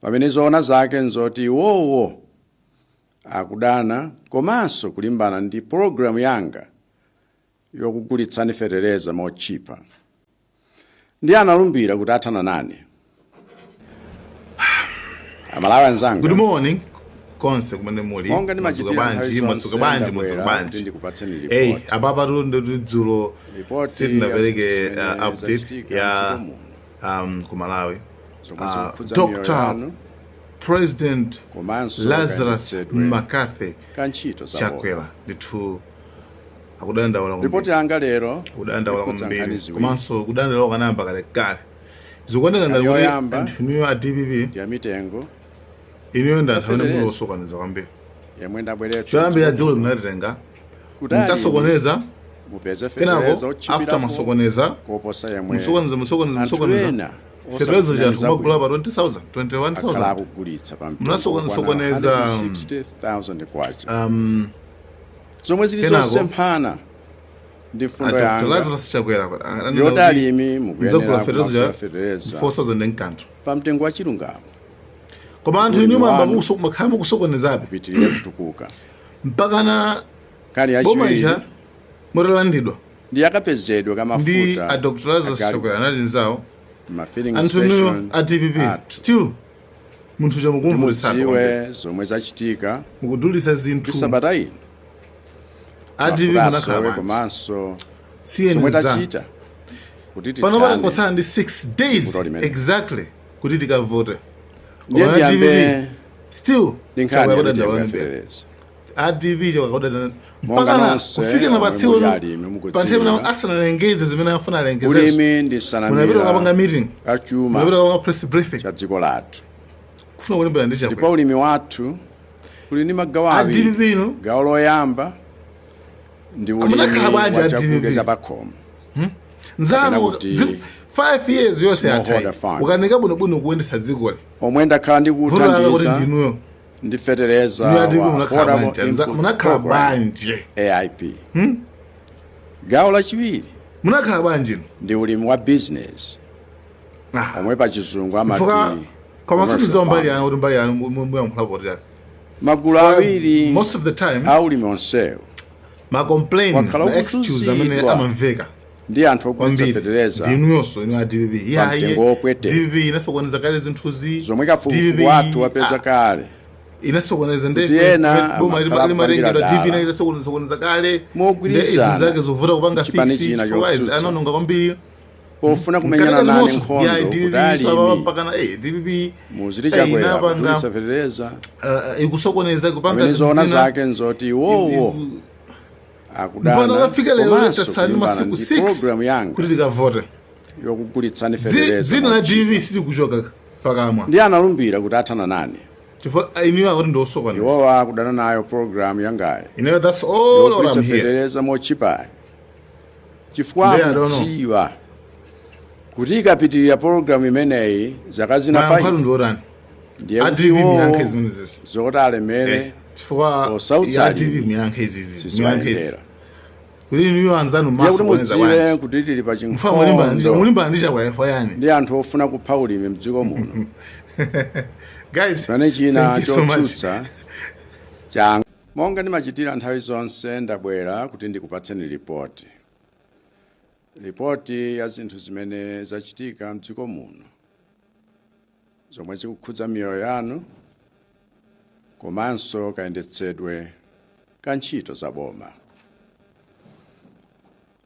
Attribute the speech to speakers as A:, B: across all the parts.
A: Pamene zoona zake nzoti iwowo akudana komanso kulimbana ndi pologalamu yanga yokugulitsani fetereza motchipa, ndi analumbira kuti athana nane. Amalawi anzanga,
B: Good morning konse kumene muli.
A: monga
B: Mwadzuka
A: ndimachitira nthawi
B: bwanji? Mwadzuka
A: zonse,
B: bwanji? Mwadzuka
A: ndabwera kuti
B: bwanji?
A: ndikupatseni
B: Hey,
A: ripoti,
B: apapa tu dzulo
A: ripoti ya
B: sitinapereke
A: zinthu zimene
B: update
A: zachitika
B: ya
A: mdziko muno zomwe
B: ku Malawi.
A: zikukhudza miyoyo
B: Dr.
A: yanu
B: President
A: komanso
B: Lazarus
A: kayendetsedwe
B: McCarthy
A: ka ntchito za boma.
B: Chakwera ndithu akudandaula
A: Ripoti
B: kwambiri.
A: langa lero
B: Kudandaula
A: likhudza nkhani
B: kwambiri.
A: ziwiri.
B: Komanso kudandaula kanayamba kalekale. Zikuoneka
A: Nkhani
B: ngati kuti
A: yoyamba
B: anthu inuyo a DPP,
A: ndi ya mitengo
B: inuyo ndi anthu amene muli
A: ya fetereza
B: osokoneza kwambiri.
A: yemwe ndabweretsa
B: Choyambira
A: mdziko
B: dziko
A: muno
B: linalitenga,
A: kuti alimi
B: munkasokoneza.
A: mupeze
B: Kenako
A: fetereza
B: after
A: otchipirapo
B: masokoneza,
A: koposa yemwe
B: musokoneza, musokoneza,
A: anthu
B: musokoneza,
A: ena
B: fetereza
A: osakufunirani
B: uja kumagula
A: zabwino
B: pa 20,000,
A: akhala
B: 21,000.
A: akugulitsa pa mtengo okwana
B: Munasokoneza.
A: 160,000 kwacha, zomwe zili
B: Kenako
A: zosemphana ndi
B: a
A: mfundo
B: Dr.
A: yanga
B: Lazarus Chakwera ananena
A: yoti
B: kuti
A: alimi
B: muzagula
A: mukuyenera
B: fetereza
A: kumagula
B: ja
A: fetereza
B: 4,000 nkanthu.
A: pa mtengo wa chilungamo
B: Koma
A: kuti
B: anthu
A: ulimi
B: inu mwamba
A: wanu
B: makhala mukusokonezabe
A: upitirire kutukuka.
B: mpakana
A: Nkhani
B: boma
A: yachiwiri
B: ija mutalandidwa
A: ndi yakapezedwe ka
B: ndi
A: mafuta
B: a Dr. Lazarus
A: agalimoto
B: Chakwera anali nzawo.
A: ma filling
B: Anthu inuyo
A: station
B: a DPP
A: athu,
B: still munthu uja
A: kuti
B: mukumvutitsabe kwambiri.
A: mudziwe zomwe zachitika
B: Mukudulisa
A: kuti
B: zinthu.
A: sabata ino
B: A DPP
A: mafuta
B: munakhala
A: asowe
B: bwanji?
A: komanso
B: Siyeni
A: zomwe
B: nzanu.
A: tachita kuti
B: Pano
A: tithane
B: pakosana ndi 6 days
A: vuto limene.
B: exactly kuti tikavote.
A: Ndiye
B: Koma a
A: ndiyambe
B: DPP still
A: ndi nkhani
B: Chakwera
A: ya mitengo
B: kudandaula
A: ya
B: ndi
A: fetereza.
B: a DPP Chakwera kudandaula
A: Monga
B: mpakana
A: nonse
B: kufika na
A: omwe
B: pa tsiku
A: muli alimi
B: pa nthawi imene
A: mukudziwa,
B: asanalengeze zimene afuna alengezezo,
A: ulimi ndi
B: munapita
A: nsanamira
B: kukapanga meeting,
A: ya chuma
B: munapita kukapanga press briefing
A: cha dziko lathu,
B: kufuna kulimbana ndi
A: ndipo
B: Chakwera.
A: ulimi wathu uli ndi magawo
B: A
A: awiri.
B: DPP ino
A: Gawo loyamba ndi ulimi
B: munakhala bwanji
A: wa
B: a
A: chakudya
B: DPP?
A: cha pakhomo, kapena
B: Nzanu
A: kuti
B: 5 years yonse yathayi
A: smallholder farm,
B: ukanika bwinobwino kuyendetsa dzikoli.
A: omwe ndakhala
B: Vuto lake kuti
A: ndikuthandiza
B: ndinuyo
A: ndi fetereza
B: inu a DPP
A: wa
B: munakhala
A: Affordable
B: bwanji?
A: Inputs
B: Munakhala
A: Program,
B: bwanji?
A: AIP. Gawo lachiwiri
B: Munakhala bwanji inu?
A: ndi ulimi wa business, omwe pa Chizungu
B: Chifukwa
A: amati
B: koma
A: commercial
B: sindidziwa mbali
A: farming.
B: yanu kuti mbali yanu muyankhula poti chake.
A: Magulu awiri
B: Most of the time
A: a ulimi onsewo
B: ma complain,
A: wakhala
B: ma excuse amene
A: ukuzunzidwa
B: amamveka
A: ndi anthu ogulitsa
B: kwambiri
A: fetereza
B: ndinuyonso inu a DPP.
A: pa
B: Iyaye,
A: mtengo wopweteka,
B: DPP inasokoneza kale zinthuzi.
A: zomwe kafukufuku
B: DPP
A: wathu wapeza kale
B: inasokoneza
A: kuti ena
B: boma
A: amakhala akupangira
B: limatengedwa, DPP
A: dala
B: inasokoneza kale, nde izinthu
A: mogwirizana
B: zake zovuta kupanga
A: chipani
B: fix
A: china
B: chifukwa
A: chotsutsa
B: anononga kwambiri.
A: pofuna kumenyana
B: Mkatikati
A: nane
B: monso
A: nkhondo
B: ya
A: kuti
B: DPP so apapa
A: alimi
B: mpakana DPP
A: muziti Chakwera
B: inapanga
A: kudulitsa fetereza,
B: ikusokoneza, kupanga
A: pamene
B: zinthu
A: zoona
B: zina
A: zake nzoti iwowo
B: mpaka
A: akudana
B: kafika lero
A: komanso
B: tatsala ndi
A: kulimbana
B: masiku
A: ndi
B: 6
A: pologalamu yanga
B: kuti tikavote.
A: yokugulitsani fetereza
B: Dzina la
A: motchipa,
B: DPP silikuchoka pakamwa
A: ndi analumbira kuti athana nane.
B: chifukwa inuyo akuti ndiosokoneza.
A: Iwowa akudana nayo pologalamu yangayi
B: That's all
A: yogulitsa
B: I'm here.
A: fetereza motchipayi, chifukwa
B: Nde I don't know.
A: akudziwa kuti ikapitirira pologalamu imeneyi zaka zina
B: Mayankhwatu
A: 5,
B: ndi otani?
A: ndiye
B: A
A: kuti
B: DPP miyankhe
A: iwowo
B: zimene zizi.
A: zoti alemere
B: Chifukwa
A: posautsa
B: ya DPP
A: alimi
B: miyankhe izizi, miyankhe izi
A: siziwayendera.
B: kuti inuyo anzanu
A: Ndiye kuti
B: masokoneza
A: mudziwe
B: bwanji?
A: kuti tili pa
B: Mfa mulimbana ndi
A: chinkhondo
B: mulimbana ndi Chakwera yani?
A: ndi anthu ofuna kupha ulimi mdziko muno.
B: Guys,
A: Chipani china
B: thank you so much.
A: chotsutsa cha. Monga ndimachitira nthawi zonse, ndabwera kuti ndikupatseni ripoti, ripoti ya zinthu zimene zachitika mdziko muno zomwe zikukhudza miyoyo yanu komanso kayendetsedwe ka ntchito za boma.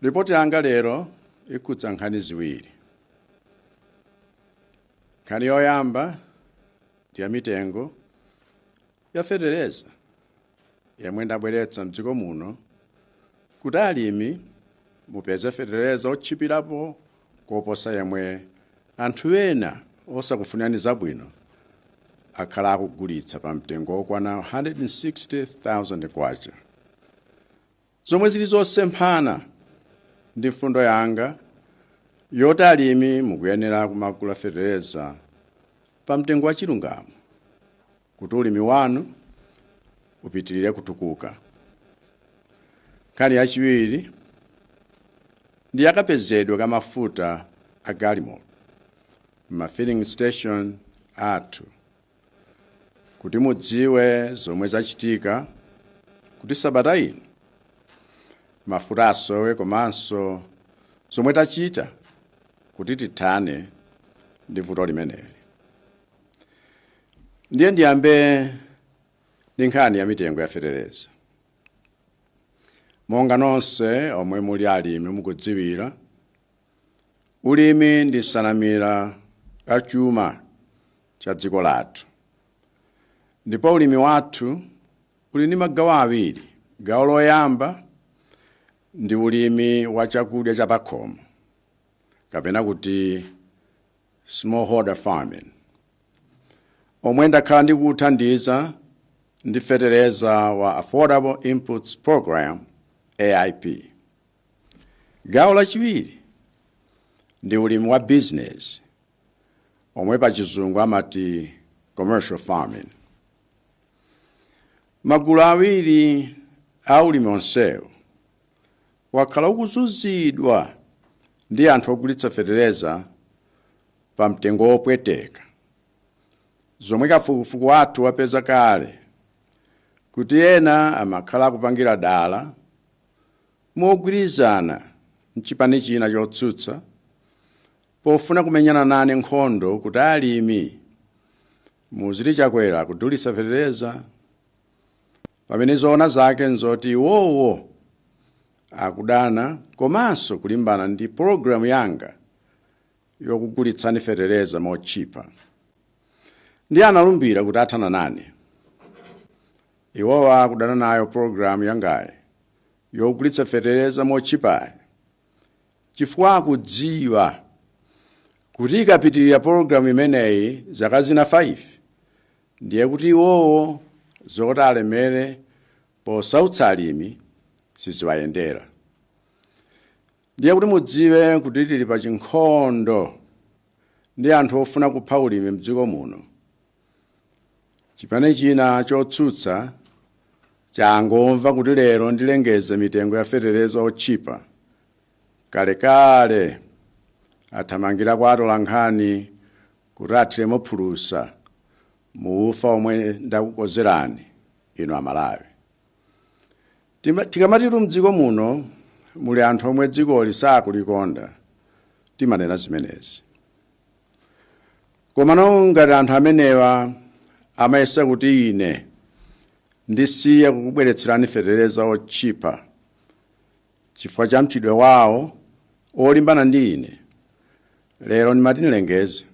A: Ripoti langa lero ikhudza nkhani ziwiri. Nkhani yoyamba ndi ya mitengo ya fetereza yemwe ndabweretsa mdziko muno kuti alimi mupeze fetereza otchipirapo koposa yemwe anthu ena osakufunirani zabwino akhala akugulitsa pa mtengo wokwana 160,000 kwacha, zomwe zili zosemphana ndi mfundo yanga yoti alimi mukuyenera kumagula fetereza pa mtengo wa chilungamo kuti ulimi wanu upitirire kutukuka. Nkhani yachiwiri ndi yakapezedwe ka mafuta a galimoto ma filling station athu. Kuti mudziwe zomwe zachitika kuti sabata ino mafuta asowe, komanso zomwe tachita kuti tithane ndi vuto limeneli. Ndiye ndiyambe ndi nkhani ya mitengo ya fetereza. Monga nonse omwe muli alimi mukudziwira, ulimi ndi nsanamira ya chuma cha dziko lathu, ndipo ulimi wathu uli ndi magawo awiri. Gawo loyamba ndi ulimi wa chakudya cha pakhomo, kapena kuti smallholder farming, omwe ndakhala ndikuthandiza ndi fetereza wa Affordable Inputs Program, AIP. Gawo lachiwiri ndi ulimi wa business, omwe pa Chizungu amati commercial farming. Magulu awiri a ulimi onsewo wakhala ukuzunzidwa ndi anthu ogulitsa fetereza pa mtengo wopweteka, zomwe kafukufuku wathu wapeza kale kuti ena amakhala akupangira dala mogwirizana mchipani china chotsutsa pofuna kumenyana nane nkhondo kuti alimi muziti Chakwera kudulitsa fetereza, pamene zoona zake nzoti iwowo akudana komanso kulimbana ndi pologalamu yanga yokugulitsani fetereza motchipa. Ndi analumbira kuti athana nane. Iwowa akudana nayo pologalamu yangayi yogulitsa fetereza motchipayi chifukwa akudziwa kuti ikapitirira pologalamu imeneyi zaka zina 5, ndiye kuti iwowo zoti alemere posautsa alimi siziwayendera. Ndiye kuti mudziwe kuti tili pa chinkhondo ndi anthu ofuna kupha ulimi mdziko muno, chipani china chotsutsa changomva kuti lero ndilengeze mitengo ya fetereza otchipa, kalekale athamangira kwa atolankhani kuti athiremo phulusa muufa omwe ndakukozerani inu Amalawi. Tikamatitu mdziko muno muli anthu omwe dzikoli sakulikonda, timanena zimenezi. Komano ngati anthu amenewa amayesa kuti ine ndisiye kukubweretserani fetereza otchipa chifukwa cha mchitidwe wawo olimbana ndi ine, lero ndimati ndilengeze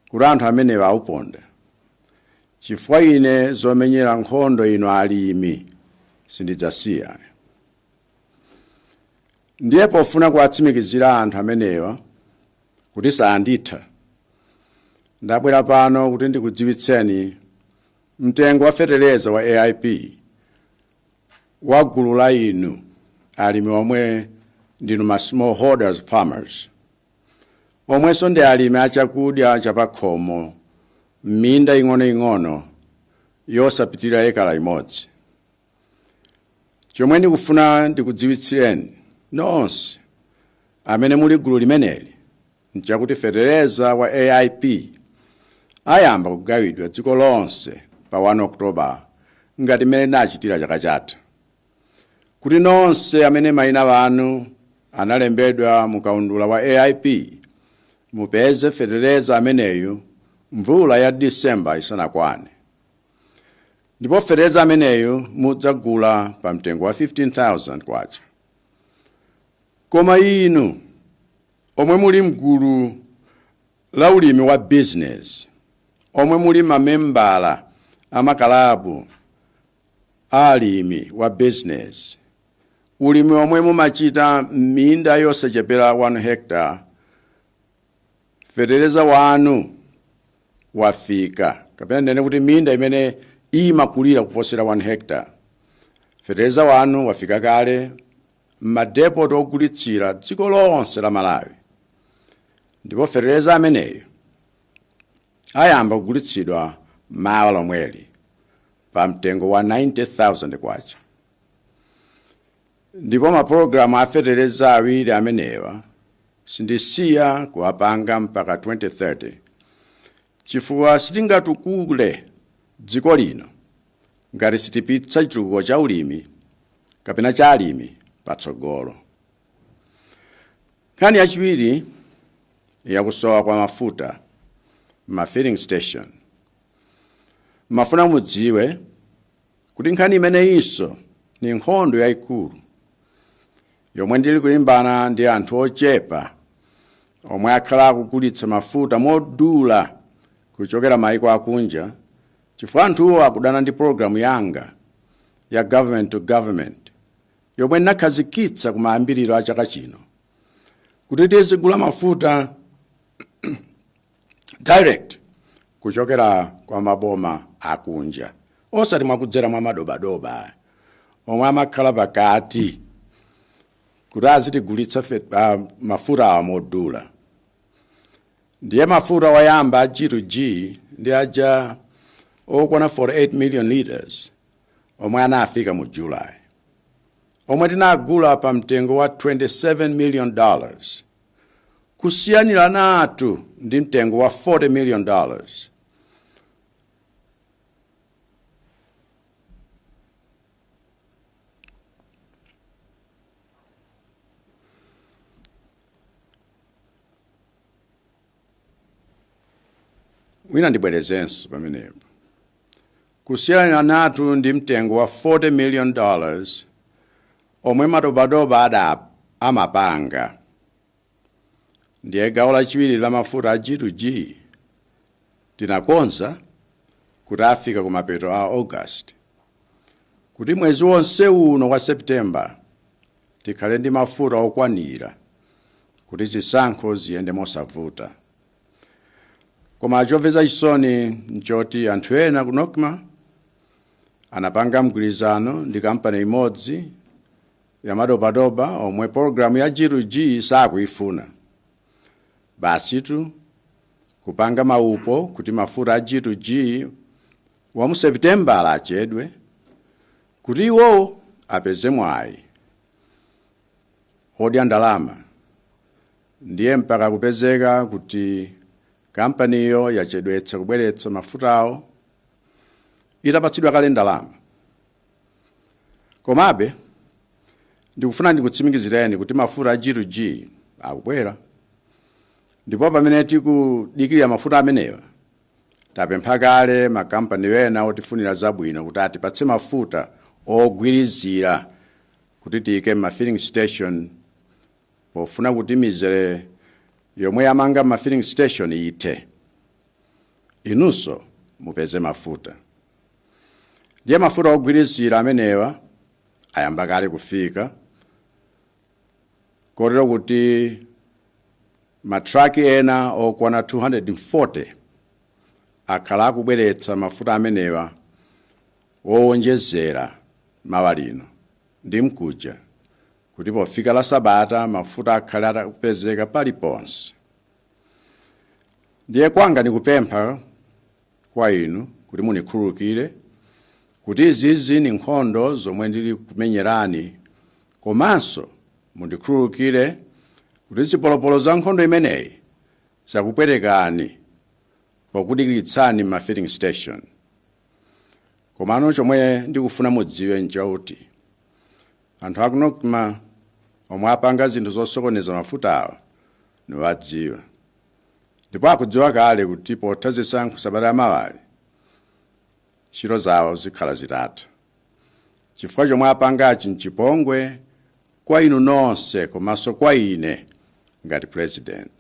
A: kuti anthu amenewa auponda, chifukwa ine zomenyera nkhondo ino alimi sindidzasiya. Ndiye pofuna kuwatsimikizira anthu amenewa kuti sanditha, ndabwera pano kuti ndikudziwitseni mtengo wa fetereza wa AIP wa gulu la inu alimi omwe ndinu ma smallholders farmers, omwenso ndi alimi achakudya chapakhomo m'minda ing'onoing'ono yosapitirira ekala imodzi. Chomwe ndikufuna ndikudziwitsireni nonse amene muli gulu limeneli nchakuti fetereza wa AIP ayamba kugawidwa dziko lonse pa 1 October, ngati mmene tinachitira chaka chatha, kuti nonse amene mayina anu analembedwa mu kaundula wa AIP mupeze fetereza ameneyu mvula ya Disemba isanakwane. Ndipo fetereza ameneyu mudzagula pa mtengo wa 15,000 kwacha. Koma inu omwe muli mgulu la ulimi wa business, omwe muli mamembala amakalabu alimi wa business, ulimi omwe mumachita m'minda yosachepera 1 hectare, fetereza wanu wafika, kapena ndene kuti minda imene imakulira kuposera 1 hectare, fetereza wanu wafika kale m'madepot ogulitsira dziko lonse la Malawi. Ndipo fetereza ameneyo ayamba kugulitsidwa mawa lomweli pa mtengo wa 90,000 kwacha. Ndipo mapulogalamu a fetereza awiri amenewa sindisiya kuwapanga mpaka 2030, chifukwa sitingatukule Dziko lino ngati sitipitsa chitukuko cha ulimi kapena cha alimi patsogolo. Nkhani yachiwiri yakusowa kwa mafuta ma filling station, mafuna mudziwe kuti nkhani imeneyinso ni nkhondo yayikulu yomwe ndili kulimbana ndi anthu ochepa omwe akhala akugulitsa mafuta modula kuchokera maiko akunja, chifukwa anthuwo akudana ndi pologalamu yanga ya government to government yomwe ndinakhazikitsa kumayambiriro a chaka chino kuti tizigula mafuta direct kuchokera kwa maboma akunja, osati mwakudzera mwa madobadoba omwe amakhala pakati kuti azitigulitsa mafuta awa modula. Ndiye mafuta oyamba a G2G ndi aja okwana 48 million liters omwe anafika mu July, omwe tinagula pa mtengo wa $27 million, kusiyaniratu ndi mtengo wa $40 million. Wina ndibwerezenso pamenepo, kusiyaniratu ndi mtengo wa $40 million omwe madobadoba ada amapanga. Ndiye gawo lachiwiri la mafuta a G2G tinakonza kuti afika kumapeto a August, kuti mwezi wonse uno wa September tikhale ndi mafuta okwanira kuti zisankho ziyende mosavuta. Koma chomvetsa chisoni nchoti anthu ena ku NOCMA anapanga mgwirizano ndi kampani imodzi ya madobadoba omwe pologalamu ya G2G sakuifuna. Basitu kupanga maupo kuti mafuta a G2G wa mu September achedwe kuti iwowo apeze mwayi odya ndalama. Ndiye mpaka kupezeka kuti kampaniyo yachedwetsa kubweretsa mafutawo itapatsidwa kale ndalama. Komabe ndikufuna ndikutsimikizireni kuti mafuta a G2G akubwera, ndipo pamene tikudikirira mafuta amenewa tapempha kale makampani ena otifunira zabwino kuti atipatse mafuta ogwirizira kuti tiyike ma filling station, pofuna kuti mizere yomwe yamanga ma filling station ithe, inunso mupeze mafuta. Ndiye mafuta ogwirizira amenewa ayamba kale kufika, kotero kuti matraki ena okwana 240 akhala akubweretsa mafuta amenewa owonjezera mawa lino ndi mkuja, kuti pofika la sabata mafuta akhale atapezeka paliponse. Ndiye kwanga nikupempha kwa inu kuti munikhululukire kuti izizi ni nkhondo zomwe ndili kumenyerani, komanso mundikhululukire kuti zipolopolo za nkhondo imeneyi zakupwetekani pokudikiritsani ma filling station. Komano chomwe ndikufuna mudziwe nchakuti anthu aku NOCMA omwe apanga zinthu zosokoneza mafuta awa niwadziwa, ndipo akudziwa kale kuti potha zisankho sabata yamawali ntchito zawo zikhala zitatha, chifukwa chomwe apangachi nchipongwe kwa inu nonse komanso kwa ine ngati president.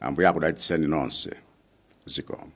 A: Ambuye akudalitseni nonse. Zikomo.